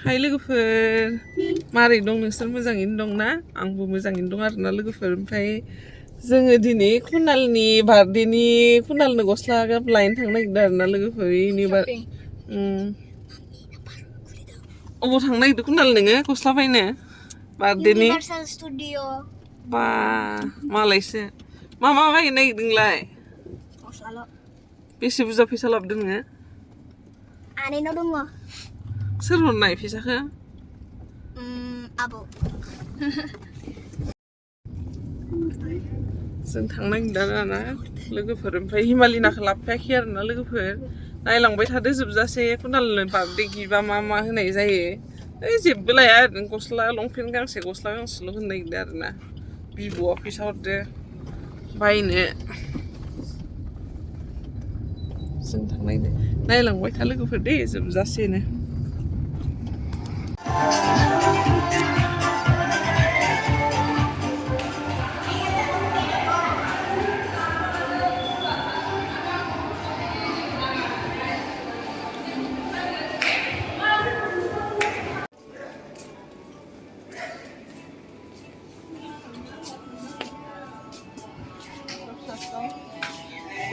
हाय लोगोफोर मारै दं नोंसोर मोजाङैनो दं ना आंबो मोजाङैनो दं आरोना लोगोफोर ओमफ्राय जोङो दिनै कुनालनि बार्थडेनि कुनालनो गस्ला लायनो थांनो नागिरदों आरोना लोगोफोर इनि अबाव थांनो नागिरदों कुनाल नोङो गस्ला बायनो बार्थडेनि इउनिभार्सेल स्टुडिअ बा मालायसो मा बायनो नागिरदोंलाय गस्लाल' बेसे बुरजा फैसा लाबोदों नोङो आनैनाव दङ सोर हरनाय फैसाखौ आब' जों थांनो नागिरदों आरोना लोगोफोर ओमफ्राय हिमालिनाखौ लाबोफायाखै आरोना लोगोफोर नायलांबाय थादो जोबजासे कुनालनो बार्थडे गिफ्टआ मा होनाय जायो ओइ जेबो लाया ओरैनो गस्ला लंपेन्ट गांसे गस्ला गांसेल' होनो नागिरदों आरोना बिब'आ फैसा हरदो बायनो जों थांनो नागिरदों नायलांबाय था लोगोफोर दे जोबजासेनो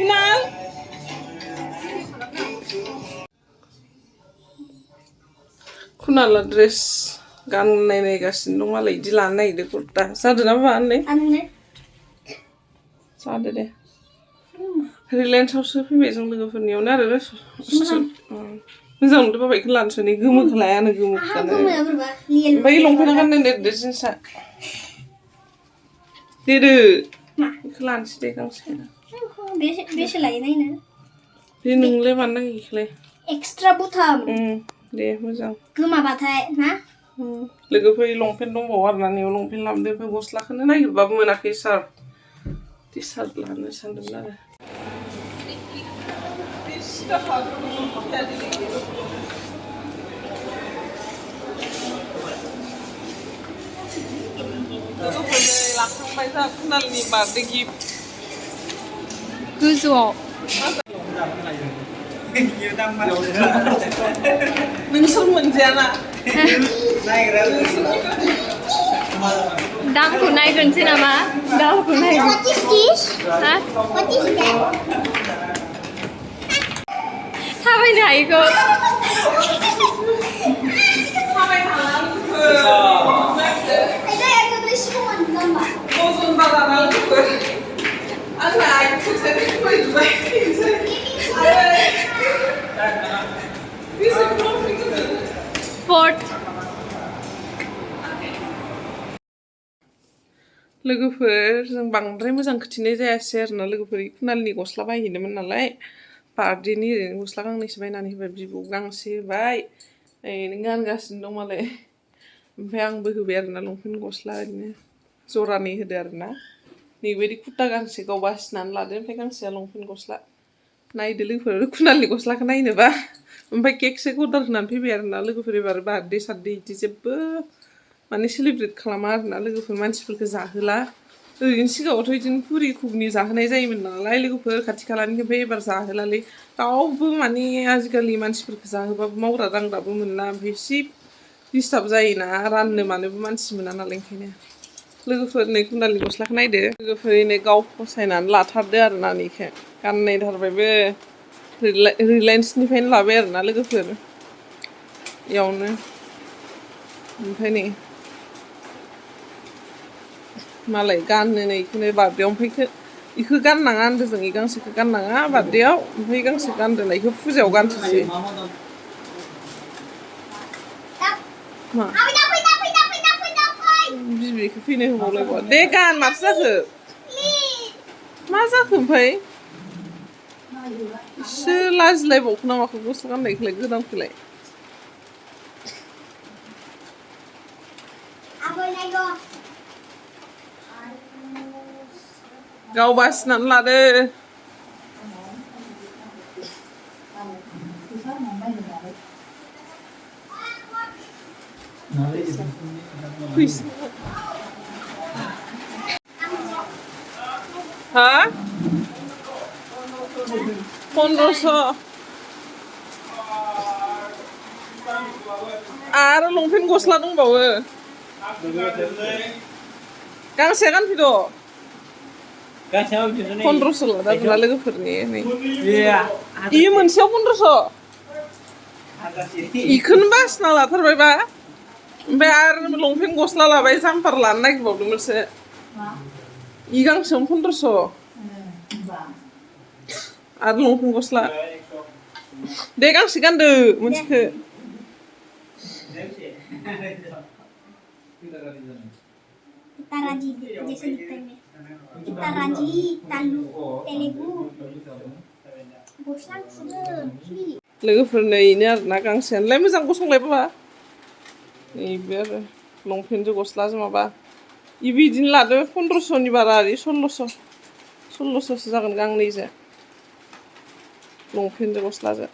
कुनाल कुनाला ड्रेस गाननाय नायगासिनो दं मालाय बिदि लानो नागिरदों कुर्ता जादों ना माबा होननाय जादो दे रिलायन्सआवसो फैबाय जों लोगोफोरनियावनो आरो मोजां मोनदों बाबायखौ लानोसै नै गोमोखौ लायानो गोमोखौनो ओमफ्राय लंपेन्ट गाननाय देरदो जिन्सा देदो बेखौ लानोसै दे गांसे बेसे लायो नायनो बे नोंलाय मानो नांगौ बेखौलाय एक्सट्रा बुथाम दे मोजां गोमाबाथाय ना लोगोफोर लंपेन्ट दंबावो आरोना नैयाव लंपेन्ट लाबोदों ओमफ्राय गस्लाखौनो नागिरबाबो मोनाखै सार्ट टि सार्ट लानो सानदोंमोन आरो लाखांबाय जा कुनालनि बार्थडे गिफ्ट गोजौआव नोंसोर मोनजायाना दामखौ नायग्रोनोसै नामा दामखौ थाबायनो हायैखौ Bozun badanalı kıpır. Anne ayıp seni koydu ben. Bizi profil kızı. Fort लोगोफोर जों बांद्राय मोजां खोथिनाय जायासै आरोना लोगोफोर कुनालनि गस्ला बायहैदोंमोन नालाय बार्थडेनि ओरैनो गस्ला गांनैसो बायनानै होबाय बिबौ गांसे होबाय ओरैनो गानगासिनो दं मालाय ओमफ्राय आंबो होबाय आरोना लंपेन्ट गस्ला ओरैनो जरानै होदो आरोना नैबायदि कुर्ता गांसे गाव बासिनानै लादो ओमफ्राय गांसेया लंपेन्ट गस्ला नायदो लोगोफोर कुनालनि गस्लाखौ नायनोबा ओमफ्राय केक सेक अर्डार होनानै फैबाय आरोना लोगोफोर एबार बार्थडे सार्थडे बिदि जेबो माने सेलिब्रेट खालामा आरोना लोगोफोर मानसिफोरखौ जाहोला ओरैनो सिगाङावथ' बिदिनो पुरि घुगनि जाहोनाय जायोमोन नालाय लोगोफोर खाथि खालानि ओमफ्राय एबार जाहोलालै रावबो माने आजिखालि मानसिफोरखौ जाहोबाबो मावग्रा दांग्राबो मोनला ओमफ्राय एसे डिस्टार्ब जायोना राननो मानोबो मानसि मोना नालाय ओंखायनो लोगोफोर नै कुनालनि गस्लाखौ नायदो लोगोफोर नै गाव फसायनानै लाथारदो आरोना नैखौ गाननायथारबायबो रिलायन्सनिफ्रायनो लाबाय आरोना लोगोफोर इयावनो ओमफ्राय नै मालाय गाननो नै बेखौनो बार्थडेआव ओमफ्राय बेखौ गाननाङा होनदों जों बे गांसेखौ गाननाङा बार्थडेआव ओमफ्राय गांसे गानदोंलाय बेखौ फुजायाव गानथोंसै मा बिबैखौ फैनो होबावलायबा दे गान माथो जाखो मा जाखो ओमफ्राय एसे लाजिलायबावखो ना माखो गस्ला गाननायखौलाय गोदानखौलाय गाव बासिनानै लादो हा 1500 आरो लंपेन्ट गस्ला दंबावो गांसे गानफैद' गांसेयाव बिदिनो 1500 लादा बुना लोगोफोरनि नै इयो मोनसेयाव 1500 इखौनो बासिना लाथारबायबा ओमफ्राय आरो लंपेन्ट गस्ला लाबाय जाम्पार लानो नागिरबावदोंमोनसो इ गांसेयावनो 1500 आरो लंपेन्ट गस्ला दे गांसे गानदो मोनसेखौ Taraji जैसे लिखते हैं Taraji Talu Telugu गस्ला गुफुर लोगोफोर नै इनो आरोना गांसेयानोलाय मोजां गसंलाय बाबा नैबे आरो लंपेन्टजों गस्लाजों माबा इ बिदिनो लादो 1500नि बारा आरो 1600सो जागोन गांनैजों लंपेन्टजों गस्लाजों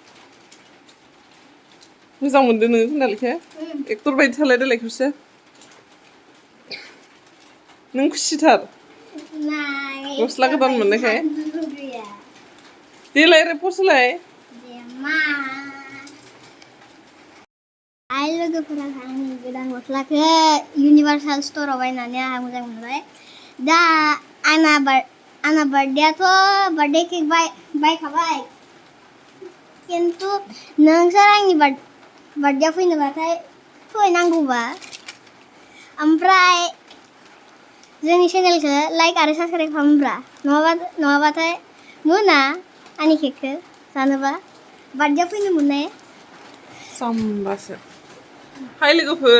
मोजां मोनदों नोङो खोनालिखे एक्टर बायदि थालाय देलाय खेबसे नों खुसिथार गस्ला गोदान मोननायखाय देलाय रेपस होलाय आइ लोगोफोरा आंनि गोदान गस्लाखौ इउनिभार्सेल स्ट'राव बायनानै आंहा मोजां मोनबाय दा आंना बार्थडेआथ' बार्थडे केक बायखाबाय खिन्थु नोंसोर आंनि बार्थडेआव फैनोबाथाय फैनांगौबा ओमफ्राय जोंनि चेनेलखौ लाइक आरो साबस्क्राइब खालामब्रा नङाबाथाय मोना आंनि केकखौ जानोबा बार्थडेआव फैनो मोननाय जाम्बासो हाय लोगोफोर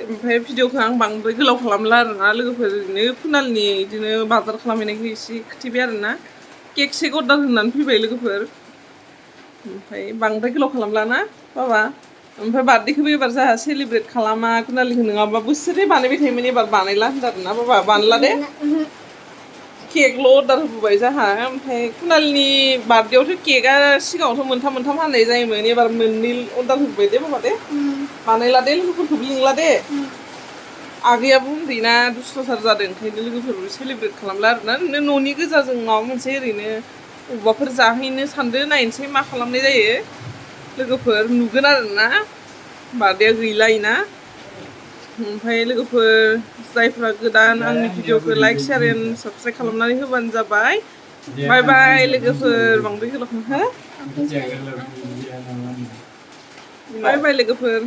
ओमफ्राय भिडिअखौ आं बांद्राय गोलाव खालामला आरोना लोगोफोर ओरैनो कुनालनि बिदिनो बाजार खालामहैनायखौ एसे खिथिबाय आरोना केक सेक अर्डार होनानै फैबाय लोगोफोर ओमफ्राय बांद्राय गोलाव खालामला ना बाबा ओमफ्राय बार्थडेखौबो एबार जोंहा सेलिब्रेट खालामा कुनालिखौ नङाबा बोसोरै बानायबाय थायोमोन एबार बानायला होनदों आरोना बाबा बानायला दे केकल' अर्डार होबोबाय जोंहा ओमफ्राय कुनालनि बार्थडेआवथ' केकआ सिगाङावथ' मोनथाम हानाय जायोमोन एबार मोननै अर्डार होबोबाय दे बाबा दे बानायला दे लोगोफोरखौबो लिंला दे आगैयाबो उन्दैना दुस्थ'थार जादों ओंखायनो लोगोफोरबो सेलिब्रेट खालामला आरोना ओरैनो न'नि गोजा जों माबा मोनसे ओरैनो अबावबाफोर जाहैनो सानदो नायनोसै मा खालामनाय जायो लोगोफोर नुगोन आरोना बार्थडेआ गैलायोना ओमफ्राय लोगोफोर जायफ्रा गोदान आंनि भिडिअखौ लाइक शेयार एन्ड साबस्क्राइब खालामनानै होबानो जाबाय बाय बाय लोगोफोर बांद्राय गोलाव हो बाय बाय लोगोफोर